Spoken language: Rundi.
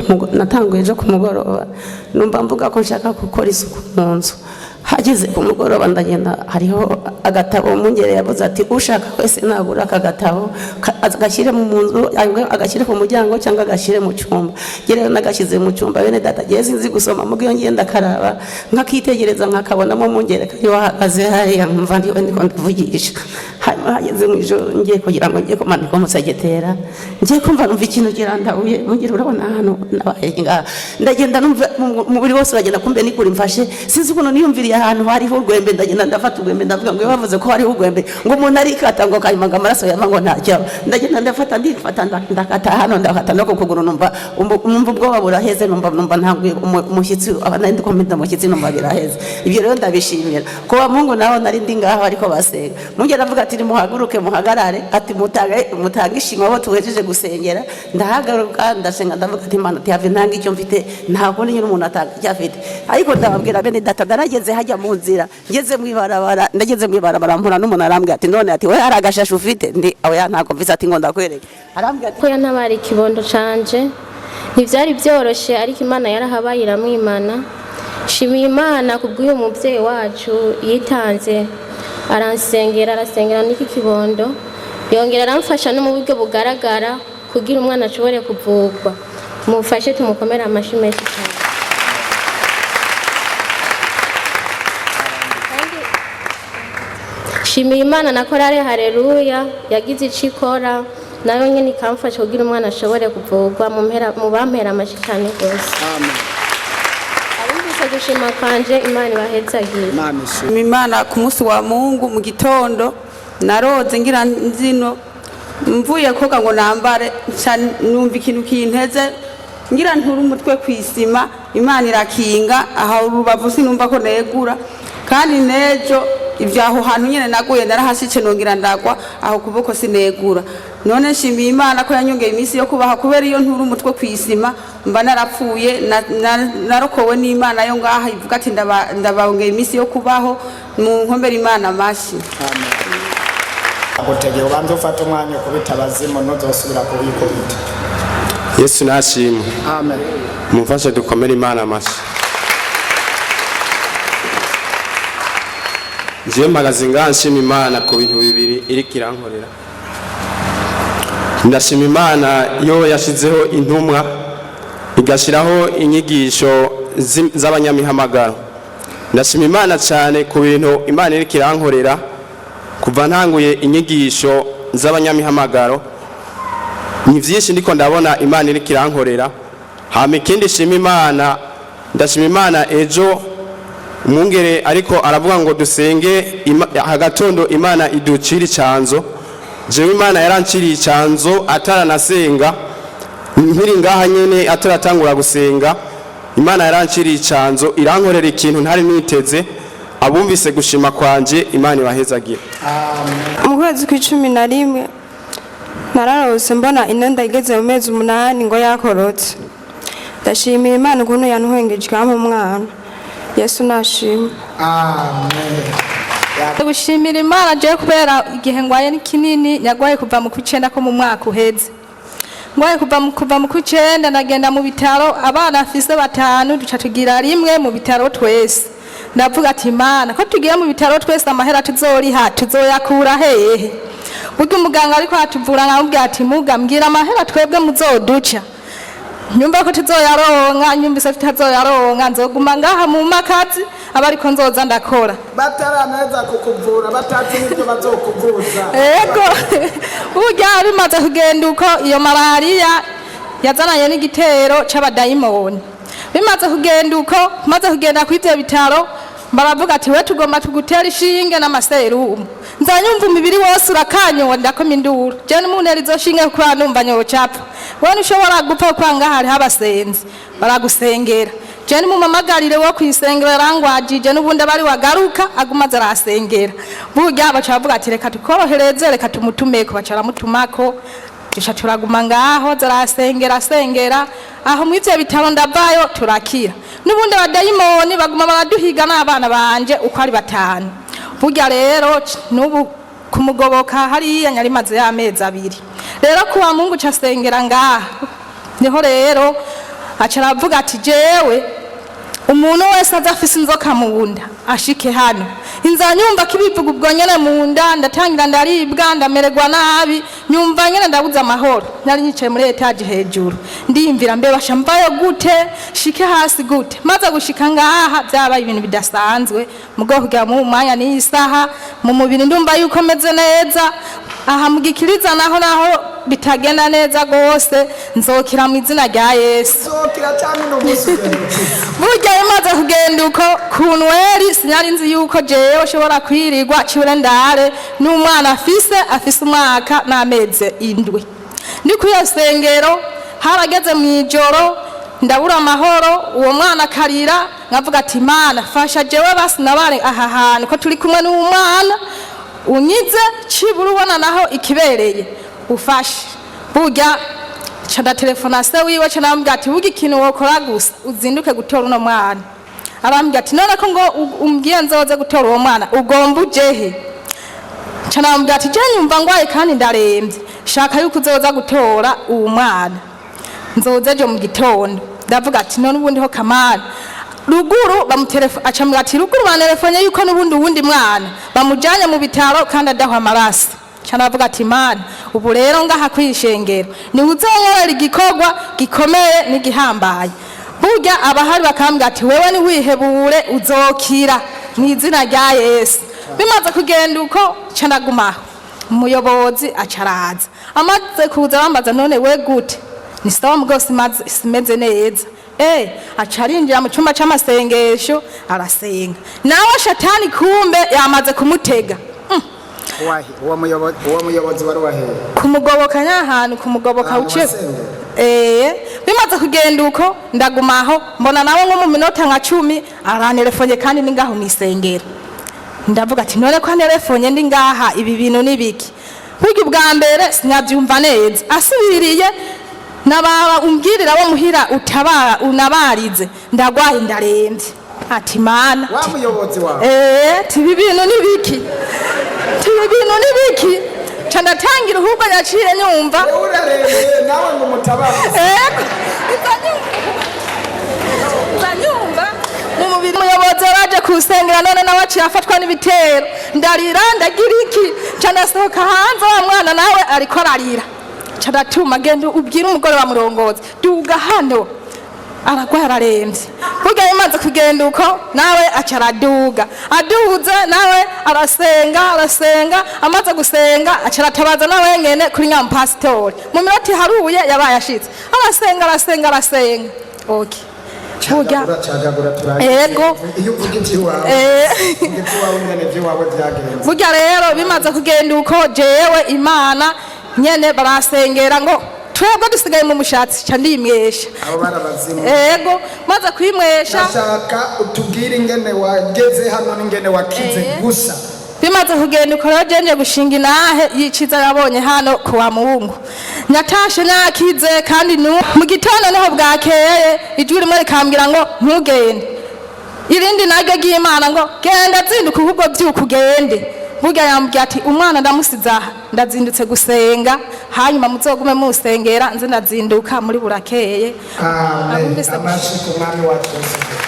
Natanguye ejo ku mugoroba, numva mvuga ko nshaka gukora isuku mu nzu. Hageze ku mugoroba ndagenda, hariho agatabo umwungere yavuze ati ushaka wese nagura aka gatabo agashyire mu nzu, agashyire ku muryango cyangwa agashyire mu cyumba. Njye rero nagashyize mu cyumba. Bene data, ngiye sinzi gusoma, mugo iyo ngenda akaraba nkakitegereza nkakabonamo umwungere kari wahagaze hariya, nkumva ndiwe ndiko ndavugisha. Hanyuma hageze mu ijoro, ngiye kugira ngo ngiye kumanika umusegetera, ngiye kumva numva ikintu kirandahuye. Mungere, urabona hano nabaye ngaha, ndagenda numva umubiri wose uragenda, kumbe nikuri mfashe. Sinzi ukuntu niyumviriye ahantu hariho urwembe, ndagenda ndafata urwembe, ndavuga ngo iyo bavuze ko hariho urwembe ngo umuntu arikata ngo kanyuma ngo amaraso yava ngo ntacyo. Ndagenda ndafata, ndifata, ndakata hano, ndakata no ku kuguru, numva numva ubwoba buraheze, numva ntabwo umushyitsi aba nari ndi kumva umushyitsi, numva biraheze. Ibyo rero ndabishimira kuba Mungu. Naho nari ndi ngaho ariko basenga, mungere avuga ati nimuhaguruke muhagarare, ati mutange mutange ishimwe abo tuhejeje gusengera. Ndahagaruka, ndasenga, ndavuga ati Imana, ati have ntanga icyo mfite, nta kundi nyine umuntu atanga icyo afite. Ariko ndababwira bene data, narageze hajya mu nzira, ngeze mu ibarabara, ndageze mu ibarabara mpura n'umuntu, arambwira ati none, ati we hari agashashi ufite? Ndi oya, ntabwo mfise. Ati ngo ndakwereke. Arambwira ati ko yantabara ikibondo canje. Ntibyari byoroshye, ariko Imana yarahabaye iramwimana. Shimiye Imana kubw'uyu mubyeyi wacu yitanze, aransengera, arasengera n'iki kibondo, yongera aramfasha no mu buryo bugaragara kugira umwana ashobore kuvurwa. Mufashe tumukomere amashyi menshi cyane. Shimiye Imana na korale Hareruya yagize icyo ikora, nayo nyine ikamfasha kugira umwana ashobore kuvurwa. Mu mpera mu bampera amashyi cyane rwose. Abumvise gushima kwanje, Imana ibahezagire. Imana ishimwe. Imana ku munsi wa Mungu mu gitondo naroze ngira nzino, mvuye koga ngo nambare, nca numva ikintu kinteze, ngira nture umutwe ku isima. Imana irakinga aha urubavu, sinumva ko negura. Kandi nejo ibyo aho hantu nyine naguye narahashitse, nongera ndagwa aho kuboko sinegura. None nshimiye Imana ko yanyongeye iminsi yo kubaha, kubera iyo ntura umutwe ku isima mba narapfuye. Narokowe n'Imana yo ngaha ivuga ati ndabongeye iminsi yo kubaho. Mu nkombera Imana amashyi. Agutegeye ubanze ufate umwanya ukubita abazimu, ntuzosubira kubikubita. Yesu nashimwe. Amen. Mumfashe dukomere Imana amashyi. Njyewe mpagaze ngaha nshima Imana ku bintu bibiri iriko irankorera. Ndashima Imana yo yashizeho intumwa, igashyiraho inyigisho z'abanyamihamagaro. Ndashima Imana cyane ku bintu Imana iriko irankorera kuva ntanguye inyigisho z'abanyamihamagaro. Ni byinshi ndiko ndabona Imana iriko irankorera. Hama ikindi shima Imana, ndashima Imana ejo umwungere ariko aravuga ngo dusenge hagatondo Imana iducira icanzo. Jewe Imana yaranciriye icanzo ataranasenga, nkiri ngaha nyene ataratangura gusenga, Imana yaranciriye icanzo, irankorera ikintu ntari niteze. Abumvise gushima kwanje, Imana ibahezagira. Mu kwezi kwa 11 nararose mbona inda igeze mu mezi 8 ngo yakorotse. Ndashimira Imana ukuntu yantwengeje ikampa umwana. Yesu nashimwe. Amen. Gushimira Imana je kubera igihe ngwaye ni kinini. Nyagwaye kuva mu kwicenda ko mu mwaka uheze, ngwaye kuva mu kwicenda. Ndagenda mu bitaro, abana afise batanu, duca tugira rimwe mu bitaro twese. Ndavuga ati Imana, ko tugiye mu bitaro twese, amahera tuzoriha tuzoyakura hehe? Burya umuganga ariko atuvura, nkamubwira ati muga, mbwira amahera twebwe muzoduca, nyumva ko tuzoyaronka. Nyumvise tutazoyaronka, nzoguma ngaha mu makazi aba ariko nzoza ndakora. Bataraneza kukuvura, batazi n'ibyo bazokuvuza. Ego, burya bimaze kugenda uko, iyo malariya yazananye n'igitero c'abadayimoni. Bimaze kugenda uko, maze kugenda kuri ivyo bitaro, baravuga ati we tugomba tugutera ishinge n'amaserumu. Nza nyumva umubiri wose urakanyowe, ndakoma induru, je n'umuntera izo shinge kuko numva nyocapfa. We ntushobora gupfa kuko ngaha hariho abasenzi baragusengera. Je nimumamagarire wo kwisengera yarangwajije, n'ubundi abari wagaruka aguma aza arasengera. Burya baca bavuga ati reka tukorohereze, reka tumutumeko. Baca baramutumako, duca turaguma ngaho zarasengera asengera aho mu ivyo bitaro. Ndavayo turakira, n'ubundi abadayimoni baguma baraduhiga n'abana banje uko ari batanu. Burya rero n'ubu kumugoboka hariya nyarimaze y'amezi 2. Rero kuwa Mungu casengera ngaha niho rero Aca aravuga ati jewe umuntu wese aza afise inzoka mu nda ashike hano. Inza nyumva ko ibivuga ubwo nyene mu nda, ndatangira ndaribwa, ndamererwa nabi, nyumva nyene ndabuze amahoro. Nari nicaye muri etaje hejuru, ndiyumvira mbe basha mvayo gute, shike hasi gute? Maze gushika ngaha byabaye ibintu bidasanzwe. Mugo kugira mu mwanya n'iyi saha mu mubiri ndumva yuko meze neza. Aha mu gikiriza naho bitagenda neza gose, nzokira mu izina rya Yesu. Zokira cyangwa uno munsi ugenda ukize? Burya imaze kugenda uko ku nweri, sinari nzi yuko jewe ushobora kwirirwa cibure ndare n'umwana afise umwaka n'amezi 7. Ndi kuri iyo sengero harageze mu ijoro ndabura amahoro, uwo mwana akarira, nkavuga ati Mana fasha jewe basi nabare aha hantu ko turi kumwe n'umwana, unyize cibura ubona naho ikibereye ufashe. Burya ca ndatelefona se wiwe, ca ndamubwira ati burya ikintu wokora gusa uzinduke gutora uno mwana. Arambwira ati none ko ngo umbwiye nzoze gutora uwo mwana ugomba ujehe? Ca ndamubwira ati je nyumva ngwaye kandi ndaremvye, shaka yuko uzoza gutora uwo mwana, nzoza ejo mu gitondo. Ndavuga ati none ubundi ho kamana ruguru bamutelefone, acambwira ati ruguru bantelefone yuko n'ubundi uwundi mwana bamujanye mu bitaro kandi adahwa amaraso. Ca ndavuga ati Mana ubu rero ngaha kwishengero ni uzonkorera igikorwa gikomeye n'igihambaye. Burya abahari bakambwira ati wewe niwihebure uzokira mu izina rya Yesu. Bimaze kugenda uko ca ndagumaho, umuyobozi aca araza, amaze kuza bambaza none we gute? Ni sawa mugabo simeze neza. Aca arinjira mu cyumba c'amasengesho arasenga, nawe shatani kumbe yamaze kumutega. Wahe uwo muyobozi, uwo muyobozi wari wahehe? Kumugoboka nyahantu kumugoboka Ahantu uciye wasengera? Bimaze kugenda uko ndagumaho, mbona nawe nko mu minota nka 10 arantelefone kandi ni ngaho mwisengero. Ndavuga ati none ko antelefone ndi ngaha, ibi bintu ni biki? Burya ubwa mbere sinabyumva neza, asubiriye nababa umbwirira wo muhira utabara unabarize ndagwaye ndarembye. Ati Mana Wa muyobozi wawe? Tibi bintu ni biki? Tibi bintu ni biki? Ca ndatangira ahubwo yaciye nyumva. Wowe urarembye nawe ngo umutabare? Ego, nza nyumva mu mubiri. Umuyobozi yaraje kusengera none nawe aciye afatwa n'ibitero, ndarira ndagira iki, ca ndasohoka hanze, wa mwana nawe ariko ararira. Ca ndatuma genda ubwire umugore wa murongozi duga hano aragwara ararembye. Burya bimaze kugenda uko nawe aca araduga, aduze nawe arasenga arasenga, amaze gusenga aca aratabaza nawe nyene kuri nyamupasitori. Mu minota iharuye yabaye ashitse, arasenga arasenga arasenga. Okay. Burya Cagagura, cagagura turangize. Ego. Iyo uvuga iby'iwawe, uvuga iby'iwawe nyene iby'iwawe byagenze. Burya rero bimaze kugenda uko jewe Imana nyene barasengera ngo twebwe dusigaye mu mushatsi, ca ndimwesha. Abo barabazimu. Ego, maze kwimwesha. Ndashaka utubwire ingene wageze hano n'ingene wakize gusa. Bimaze kugenda uko rero jenje gushinga inahe yiciza yabonye hano kuwa Mungu, natashe nakize. Kandi mu gitondo niho bwakeye, ijwi rimwe rikambwira ngo ntugende, irindi naryo ry'Imana ngo genda zinduka ahubwo byuka ugende. Burya yambwiye ati umwana ndamusize aha ndazindutse gusenga, hanyuma muzogume musengera nze ndazinduka muri burakeye. Amen. Abumvise Amashi ku mwami wacu Yesu Kristo.